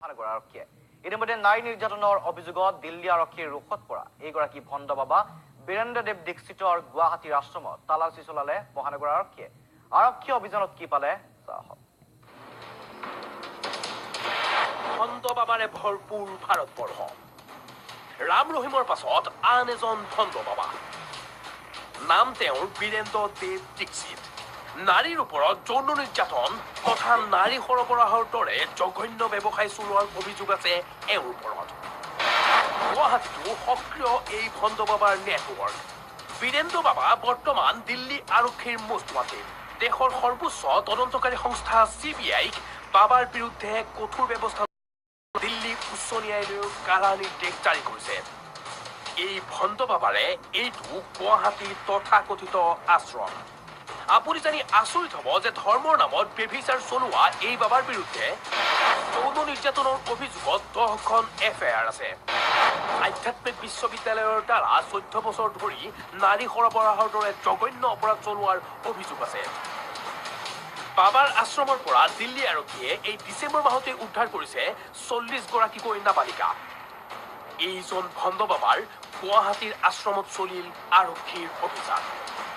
মহানগৰ আৰক্ষীয়ে ইতিমধ্যে নাৰী নিৰ্যাতনৰ অভিযোগত দিল্লী আৰক্ষীৰ ৰোষত পৰা এইগৰাকী ভণ্ড বাবা বীৰেন্দ্ৰ দেৱ দীক্ষিতৰ গুৱাহাটীৰ আশ্ৰমত তালাচী চলালে মহানগৰ আৰক্ষীয়ে। আৰক্ষী অভিযানত কি পালে চাওক। ভণ্ড বাবাৰে ভৰপূৰ ভাৰতবৰ্ষ। ৰাম ৰহিমৰ পাছত আন এজন ভণ্ড বাবা, নাম তেওঁৰ বীৰেন্দ্ৰ দেৱ দীক্ষিত। নাৰীৰ ওপৰত যৌন নিৰ্যাতন তথা নাৰী সৰবৰাহৰ দৰে জঘন্য ব্যৱসায় চলোৱাৰ অভিযোগ আছে এওঁৰ ওপৰত। গুৱাহাটীতো সক্ৰিয় এই ভণ্ড বাবাৰ নেটৱৰ্ক। বীৰেন্দ্ৰ বাবা বৰ্তমান দিল্লী আৰক্ষীৰ মোষ্টৱান্টেড। দেশৰ সৰ্বোচ্চ তদন্তকাৰী সংস্থা CBIক বাবাৰ বিৰুদ্ধে কঠোৰ ব্যৱস্থা দিল্লী উচ্চ ন্যায়ালয়েও কাৰা নিৰ্দেশ জাৰি কৰিছে। এই ভণ্ড বাবাৰে এইটো গুৱাহাটীৰ তথাকথিত আশ্ৰম। আপুনি জানি আচৰিত হ'ব যে ধৰ্মৰ নামত ব্যভিচাৰ চলোৱা এই বাবাৰ বিৰুদ্ধে যৌন নিৰ্যাতনৰ অভিযোগত 10খন FIR আছে। আধ্যাত্মিক বিশ্ববিদ্যালয়ৰ দ্বাৰা 14 বছৰ ধৰি নাৰী সৰবৰাহৰ দৰে জঘন্য অপৰাধ চলোৱাৰ অভিযোগ আছে। বাবাৰ আশ্ৰমৰ পৰা দিল্লী আৰক্ষীয়ে এই ডিচেম্বৰ মাহতে উদ্ধাৰ কৰিছে 40 গৰাকীকৈ নাবালিকা। এইজন ভণ্ড বাবাৰ গুৱাহাটীৰ আশ্ৰমত চলিল আৰক্ষীৰ অভিযান।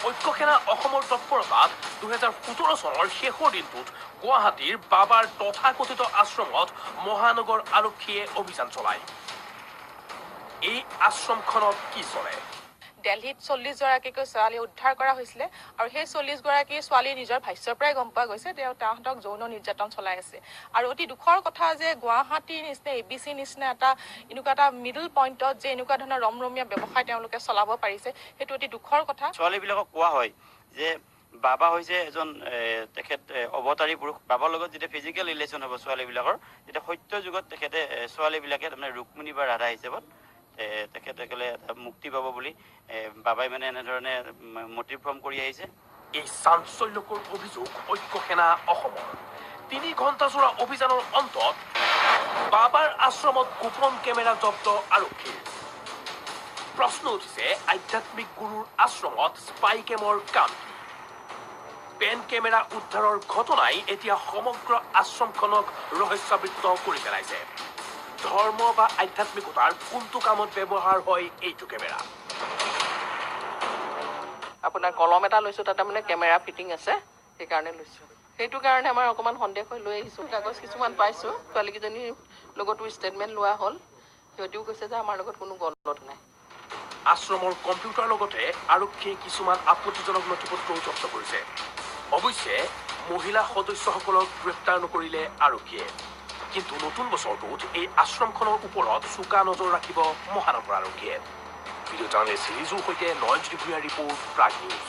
ঐক্যসেনা অসমৰ তৎপৰতাত 2017 চনৰ শেষৰ দিনটোত গুৱাহাটীৰ বাবাৰ তথাকথিত আশ্ৰমত মহানগৰ আৰক্ষীয়ে অভিযান চলায়। এই আশ্ৰমখনত কি চলে? দিল্লীত 40 গৰাকীকৈ ছোৱালী উদ্ধাৰ কৰা হৈছিলে আৰু সেই 40 গৰাকী ছোৱালী নিজৰ ভাষ্যৰ পৰাই গম পোৱা গৈছে তেওঁ তাহাঁতক যৌন নিৰ্যাতন চলাই আছে। আৰু অতি দুখৰ কথা যে গুৱাহাটীৰ নিচিনা ABC নিচিনা এটা এনেকুৱা এটা মিডল পইণ্টত যে এনেকুৱা ধৰণৰ ৰমৰমীয়া ব্যৱসায় তেওঁলোকে চলাব পাৰিছে, সেইটো অতি দুখৰ কথা। ছোৱালীবিলাকক কোৱা হয় যে বাবা হৈছে এজন তেখেত অৱতাৰী পুৰুষ। বাবাৰ লগত যেতিয়া ফিজিকেল ৰিলেশ্যন হ'ব ছোৱালীবিলাকৰ, তেতিয়া সত্য যুগত তেখেতে ছোৱালীবিলাকে তাৰমানে ৰুক্মিণী বা ৰাধা হিচাপত তেখেতসকলে এটা মুক্তি পাব বুলি বাবাই মানে এনেধৰণে মটিভ ফৰ্ম কৰি আহিছে। এই চাঞ্চল্যকৰ অভিযোগ ঐক্যসেনা অসমৰ। 3 ঘণ্টাজোৰা অভিযানৰ অন্তত বাবাৰ আশ্ৰমত গোপন কেমেৰা জব্দ আৰক্ষীৰ। প্ৰশ্ন উঠিছে, আধ্যাত্মিক গুৰুৰ আশ্ৰমত স্পাই কেমৰ কাম কি? পেন কেমেৰা উদ্ধাৰৰ ঘটনাই এতিয়া সমগ্ৰ আশ্ৰমখনক ৰহস্যাবৃত্ত কৰি পেলাইছে। ধৰ্ম বা আধ্যাত্মিকতাৰ কোনটো কামত ব্যৱহাৰ হয় এইটো কেমেৰা? আপোনাৰ কলম এটা লৈছোঁ, তাতে মানে কেমেৰা ফিটিং আছে, সেইকাৰণে লৈছোঁ। সেইটো কাৰণে আমাৰ অকণমান সন্দেহ হৈ লৈ আহিছোঁ। কাগজ কিছুমান পাইছোঁ, ছোৱালীকেইজনীৰ লগতো ষ্টেটমেণ্ট লোৱা হ'ল। সিহঁতিও কৈছে যে আমাৰ লগত কোনো গলত নাই। আশ্ৰমৰ কম্পিউটাৰ লগতে আৰক্ষীয়ে কিছুমান আপত্তিজনক নথি পত্ৰও জব্দ কৰিছে। অৱশ্যে মহিলা সদস্যসকলক গ্ৰেপ্তাৰ নকৰিলে আৰক্ষীয়ে। কিন্তু নতুন বছৰটোত এই আশ্ৰমখনৰ ওপৰত চোকা নজৰ ৰাখিব মহানগৰ আৰক্ষীয়ে। ভিডিঅ' জাৰ্নেলিষ্ট ৰিজুৰ সৈতে নয়নজ্যোতি ভূঞাৰ ৰিপৰ্ট, প্ৰাগ নিউজ।